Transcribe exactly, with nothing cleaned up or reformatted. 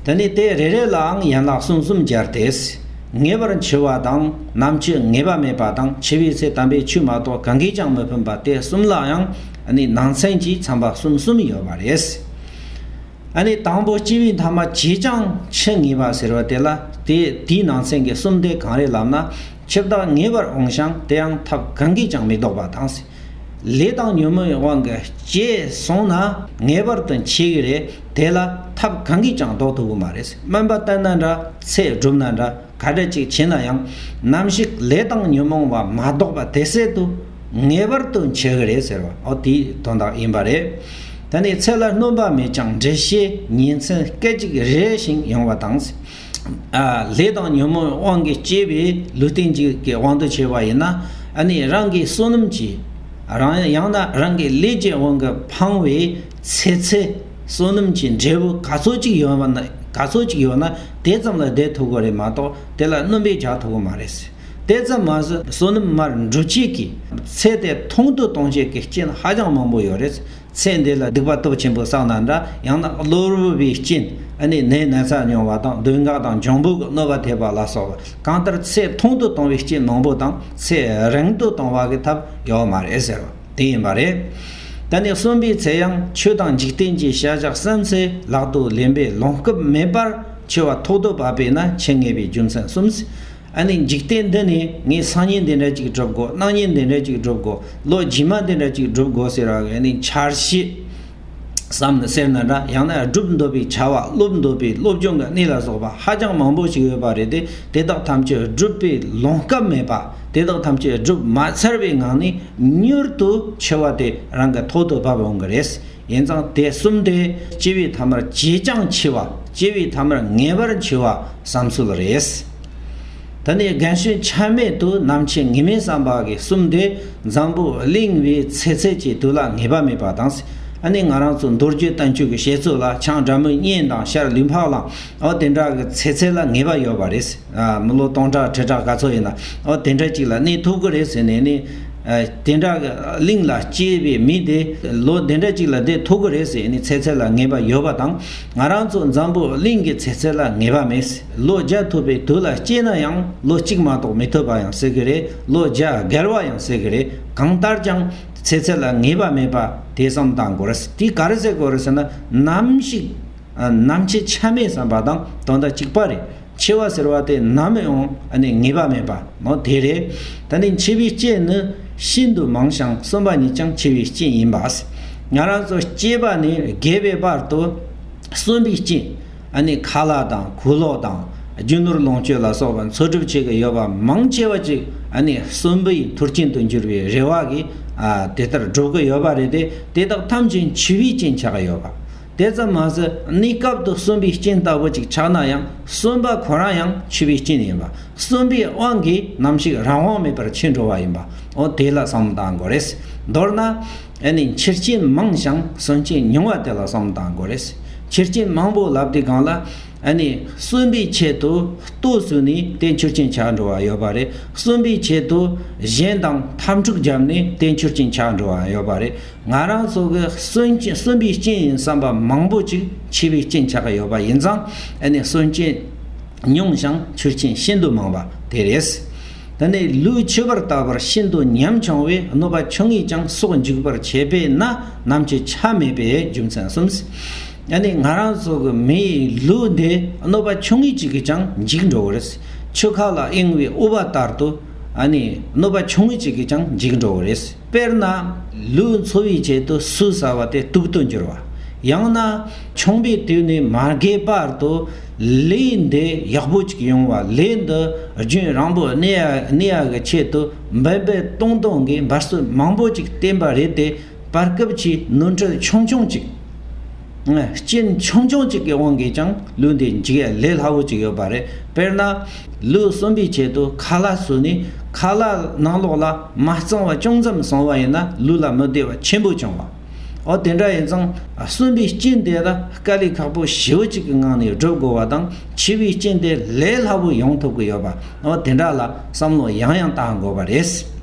དེ་ནས་དེ་རེ་རེ་ལའང་ཡན་ལག་གསུམ་གསུམ་སྦྱར་ཏེ། ངེས་པར་འཆི་བ་དང་། ནམ་འཆི་ངེས་པ་མེད་པ་དང་། འཆི་བའི་ཚེ་དམ་པའི་ཆོས་མ་གཏོགས་གང་གིས་ཀྱང་མི་ཕན་པ་དེ་གསུམ་ལ་ཡང་ནང་ཚན་གྱི་ཚན་པ་གསུམ་གསུམ་ཡོད་པ་རེད། ཨ་ནི་དང་པོ་སྐྱེ་བའི་མཐའ་མ་ཇེ་ཆུང་ཆི་ངེས་པ་ཟེར་བ་དེ་ལ་དེ་དེའི་ནང་ཚན་གྱི་གསུམ་དེ་གང་རེད་ལབ་ན། འཆི་བདག་ངེས་པར་འོང་ཞིང་དེ་ཡང་ཐབས་གང་གིས་ཀྱང་མི་ལྡོག་པ་དང་། ལས་དང་ཉོན་མོངས་དབང་གིས་སྐྱེས་སོང་ན་ངེས་པར་དུ་འཆི་གི་རེད། དེ་ལ་ཐབས་གང་གིས་ཀྱང་ལྡོག་ཐུབ་ཀྱི་མ་རེད། སྨན་པ་བསྟེན་ན་འདྲ། ཚེ་སྒྲུབ་ན་འདྲ། ག་འདྲ་ཅིག་བྱས་ན་ཡང་ནམ་ཞིག་ལས་དང་ཉོན་མོངས་པ་མ་ལྡོག་པ་དེ་སྲིད་དུ་ངེས་པར་དུ་འཆི་གི་རེད་ཟེར་བ། འོ་དེའི་དོན་དག་ཡིན་པ་རེད། ད་ནི་ཚེ་ལ་སྣོན་པ་མེད་ཀྱང་འགྲེལ་བཤད་ཉིན་མཚན་སྐད་ཅིག་རེ་བཞིན་ཡོང་བ་དང་། ཨ། ལས་དང་ཉོན་མོངས་དབང་གིས་སྐྱེས་པའི་ལུས་རྟེན་གཅིག་གི་དབང་དུ་བྱས་པ་ཡིན་ན། ཨ་ནི་རང་གི་བསོད་ནམས་ཀྱིས་རང་ཡང་ན་རང་གི་ལས་ཀྱི་དབང་གིས་འཕངས་པའི་ཚེ་ཚད། བསོད་ནམས་ཀྱི་འབྲས་བུ་ག་ཚོད་ཅིག་ཡོད་པ་ན། ག་ཚོད་ཅིག་ཡོད་ན་དེ་ཙམ་ལ་བསྡད་ཐུབ་ཀྱི་རེད་མ་གཏོགས་དེ་ལ་སྣོན་པ་རྒྱག་ཐུབ་ཀྱི་མ་རེད། དེ་ཙམ་མ་ཟད་བསོད་ནམས་མར་འགྲོ་བྱེད་ཀྱི་ཚེ་དེ་ཐུང་དུ་གཏོང་བྱེད་ཀྱི་རྐྱེན་ཧ་ཅང་མང་པོ་ཡོད་རེད། ཚེ་འདི་ལ་སྡིག་པ་སྟོབས་ཆེན་པོ་བསགས་ན་འདྲ། ཡང་ན་གློ་བུར་བའི་རྐྱེན། ཨ་ནི་ནད་ན་ཚ་མྱོང་བ་དང་། གདོན་བགེགས་དང་འབྱུང་པོ་གི་གནོད་པ་ཐེབས་པ་ལ་སོགས་པ། གང་ལྟར་ཚེ་ཐུང་དུ་གཏོང་བའི་རྐྱེན་མང་པོ་དང་། ཚེ་རིང་དུ་གཏོང་བ་གི་ཐབས་ཡོད་མ་རེད་ཟེར་བ་དེ་ཡིན་པ་རེད། ད་ནི་གསོན་པའི་ཚེ་ཡང་ཆོས་དང་འཇིག་རྟེན་གྱི་བྱ་བཞག་བསམ་ཚེ་ལག་ཏུ་ལེན་པའི་ལོང་སྐབས་མེད་པར་འཆི་བ་ཐོག་ཏུ་བབས་པས་ན་འཆི་ངེས་པའི་རྒྱུ་མཚན་གསུམ། ཨ་ནི་འཇིག་རྟེན་འདི་ནས་ངས་སང་ཉིན་འདི་འདྲ་ཅིག་སྒྲུབ་དགོས། གནངས་ཉིན་འདི་འདྲ་ཅིག་སྒྲུབ་དགོས། ལོ་རྗེས་མ་འདི་འདྲ་ཅིག་སྒྲུབ་དགོས་ཟེར་བ་གི་ཨ་ནི་འཆར་གཞི་བསམ་ནས་ཟེར་ན་འདྲ། ཡང་ན་སྒྲུབ་འདོད་པའི་བྱ་བ། སློབ་འདོད་པའི་སློབ་སྦྱོང་གི་གནས་ལ་སོགས་པ་ཧ་ཅང་མང་པོ་ཞིག་ཡོད་པ་རེད་དེ། དེ་དག་ཐམས་ཅད་སྒྲུབ་པའི་ལོང་སྐབས་མེད་པ། དེ་དག་ཐམས་ཅད་སྒྲུབ་མ་ཚར་བའི་ངང་ནས་མྱུར་དུ་འཆི་བ་དེ་རང་གི་ཐོག་ཏུ་བབས་འོང་གི་རེད། ཡིན་ཙང་དེ་གསུམ་དེ་སྐྱེ་བའི་ཐ་མར་ཇེ་ཆུང་འཆི་བ། སྐྱེ་བའི་ཐ་མར་ངེས་པར་འཆི་བ་བསམ་ཚུལ་རེད། ད་ནི་རྒན་གཞོན་ཆ་མེད་དུ་ནམ་འཆི་ངེས་མེད་བསམ་པ་གི་གསུམ་དེ་འཛམ་བུ་གླིང་བའི་ཚེ་ཚད་ཀྱི་དུས་ལ་ངེས་པ་མེད་པ་དང་། ཨ་ནི་ང་རང་ཚོ་མདོ་རྒྱུད་བསྟན་བཅོས་ཀྱི་བཤད་ཚུལ་ལ་ཆང་སྦྲ་མོའི་གཉེན་དང་ཤར་ལུས་འཕགས་ལ། འོ་དེ་འདྲ་གི་ཚེ་ཚད་ལ་ངེས་པ་ཡོད་པ་རེད། ཨ། མི་ལོ་སྟོང་ཕྲག་ཁྲི་ཕྲག་ག་ཚོད་ཡིན་ན། འོ་དེ་འདྲ་ཅིག་ལ་གནས་ཐུབ་ཀྱི་རེད་ཟེར་ནས་ནི། ཨ། དེ་འདྲ་གི་གླིང་ལ་སྐྱེས་པའི་མི་དེ་ལོ་དེ་འདྲ་ཅིག་ལ་བསྡད་ཐུབ་ཀྱི་རེད་ཟེར་ནས་ཚེ་ཚད་ལ་ངེས་པ་ཡོད་པ་དང་། ང་རང་ཚོ་འཛམ་བུ་གླིང་གི་ཚེ་ཚད་ལ་ངེས་པ་མེད། ལོ་བརྒྱ་ཐུབ་པའི་དུས་ལ་སྐྱེས་ན་ཡང་ལོ་གཅིག་མ་གཏོགས་མི་ཐུབ་པ་ཡང་སྲིད་ཀྱི་རེད། ལོ་བརྒྱ་བརྒལ་བ་ཡང་སྲིད་ཀྱི་རེད། གང་ལྟར་ཀྱང་ཚེ་ཚད་ལ་ངེས་པ་མེད་པ་དེ་བསམ་བཏང་དགོས་རེད། དེ་ག་རེ་ཟེར་དགོས་རེད་ཟེར་ན། ནམ་ཞིག་ནམ་འཆི་ཆ་མེད་བསམ་པ་དང་དོན་དག་གཅིག་པ་རེད། འཆི་བ་ཟེར་བ་དེ་ནམ་ཡང་ཨ་ནི་ངེས་པ་མེད་པ་ནོ་དེ་རེད། ད་ནི་འཆི་བའི་རྐྱེན་ནི་ཤིན་ཏུ་མང་ཞིང་གསོན་པ་ཉིད་ཀྱང་འཆི་བའི་རྐྱེན་ཡིན་པ། ང་རང་ཚོ་སྐྱེས་པ་ནས་རྒས་པའི་བར་དུ་གསོན་པའི་རྐྱེན། ཨ་ནི་ཁ་ལག་དང་ཁུ་ལོག་དང་རྒྱུ་ནོར་ལོངས་སྤྱོད་ལ་སོགས་པ་འཚོལ་སྒྲུབ་བྱེད་ཀྱི་ཡོད་པ་མང་ཆེ་བ་ཅིག་ཨ་ནི་གསོན་པོའི་མཐུན་རྐྱེན་དུ་འགྱུར་བའི་རེ་བ་གིས། ཨ། དེ་ལྟར་སྒྲུབ་ཀྱི་ཡོད་པ་རེད་དེ། དེ་དག་ཐམས་ཅད་འཆི་བའི་རྐྱེན་ཆགས་ཀྱི་ཡོད་པ། དེ་ཙམ་མ་ཟད་གནས་སྐབས་དུ་གསོན་པའི་རྐྱེན་ལྟ་བུ་ཅིག་ཆགས་ན་ཡང་གསོན་པ་ཁོ་རང་ཡང་འཆི་བའི་རྐྱེན་ཡིན་པ། གསོན་པའི་དབང་གིས་ནམ་ཞིག་རང་དབང་མེད་པར་འཆི་འགྲོ་བ་ཡིན་པ། འོ་དེ་ལ་བསམ་བློ་བཏང་དགོས་རེད། མདོར་ན་ཨ་ནི་འཆི་རྐྱེན་མང་ཞིང་གསོན་རྐྱེན་ཉུང་བ་དེ་ལ་བསམ་བློ་བཏང་དགོས་རེད། འཆི་རྐྱེན་མང་པོ་ལབ་དུས་སྒང་ལ། ཨ་ནི་གསོན་པའི་ཆེད་དུ་ལྟོ་ཟོས་ནས་དེ་འཆི་རྐྱེན་ཆགས་འགྲོ་བ་ཡོད་པ་རེད། གསོན་པའི་ཆེད་དུ་གཞན་དང་འཐབ་འཁྲུག་བརྒྱབ་ནས་དེ་འཆི་རྐྱེན་ཆགས་འགྲོ་བ་ཡོད་པ་རེད། ང་རང་ཚོ་གི་གསོན་གསོན་པའི་རྐྱེན་ཡིན་བསམ་པ་མང་པོ་ཅིག་འཆི་བའི་རྐྱེན་ཆགས་ཀྱི་ཡོད་པ་ཡིན་ཙང་། ཨ་ནི་གསོན་རྐྱེན་ཉུང་ཞིང་འཆི་རྐྱེན་ཤིན་ཏུ་མང་བ་དེ་རེད། ད་ནི་ལུས་འཆི་བར་ལྟ་བུར་ཤིན་ཏུ་ཉམ་ཆུང་བས་གནོད་པ་ཆུང་ངུས་ཀྱང་སྲོག་འཇིག་པར་བྱེད་པས་ན་ནམ་འཆི་ཆ་མེད་པའི་རྒྱུ་མཚན་གསུམ། ཨ་ནི་ང་རང་ཚོ་གི་མིའི་ལུས་འདི་གནོད་པ་ཆུང་ངུ་གཅིག་གིས་ཀྱང་འཇིག་འགྲོ་གི་རེད། ཆུ་ཁ་ལ་གཡེང་བའི་ཨུ་བ་ལྟར་དུ། ཨ་ནི་གནོད་པ་ཆུང་ངུ་གཅིག་གིས་ཀྱང་འཇིག་འགྲོ་གི་རེད། དཔེར་ན། ལུས་འཚོ་བའི་ཆེད་དུ་ཟོས་ཟ་བ་དེ་དུག་ཏུ་འགྱུར་བ། ཡང་ན། ཆུང་བའི་དུས་ནས་མ་རྒས་བར་དུ། ལས་འདི་ཡག་པོ་ཅིག་ཡོང་བ། ལས་འདི་རྒྱུན་རིང་པོ་གནས་ཡ་གནས་ཡ་གི་ཆེད་དུ་འབད་འབད་ཏོང་ཏོང་གིས་འབད་རྩོལ་མང་པོ་ཅིག་བསྟེན་པ་རེད་དེ། བར་སྐབས་ཀྱི་ནོར་འཁྲུལ་ཆུང་ཆུང་ཅིག་རྐྱེན་ཆུང་ཆུང་ཅིག་གི་དབང་གིས་ཀྱང་ལུས་འདི་འཇིག་ཡ་ལས་སླ་བོ་ཅིག་ཡོད་པ་རེད། དཔེར་ན། ལུས་གསོན་པའི་ཆེད་དུ་ཁ་ལག་ཟོས་ནས་ཁ་ལག་ནང་ལོགས་ལ་མ་གཙང་བ་ཅུང་ཙམ་སོང་བ་ཡིན་ན་ལུས་ལ་མི་བདེ་བ་ཆེན་པོ་བྱུང་བ། འོ་དེ་འདྲ་ཡིན་ཙང་གསོན་པའི་རྐྱེན་དེ་ལ་དཀའ་ལས་ཁག་པོ་ཞེ་པོ་ཅིག་གི་ངང་ནས་སྒྲུབ་དགོས་པ་དང་། འཆི་བའི་རྐྱེན་དེ་ལས་སླ་བོ་ཡོང་ཐུབ་ཀྱི་ཡོད་པ། འོ་དེ་འདྲ་ལ་བསམ་བློ་ཡང་ཡང་བཏང་དགོས་པ་རེད།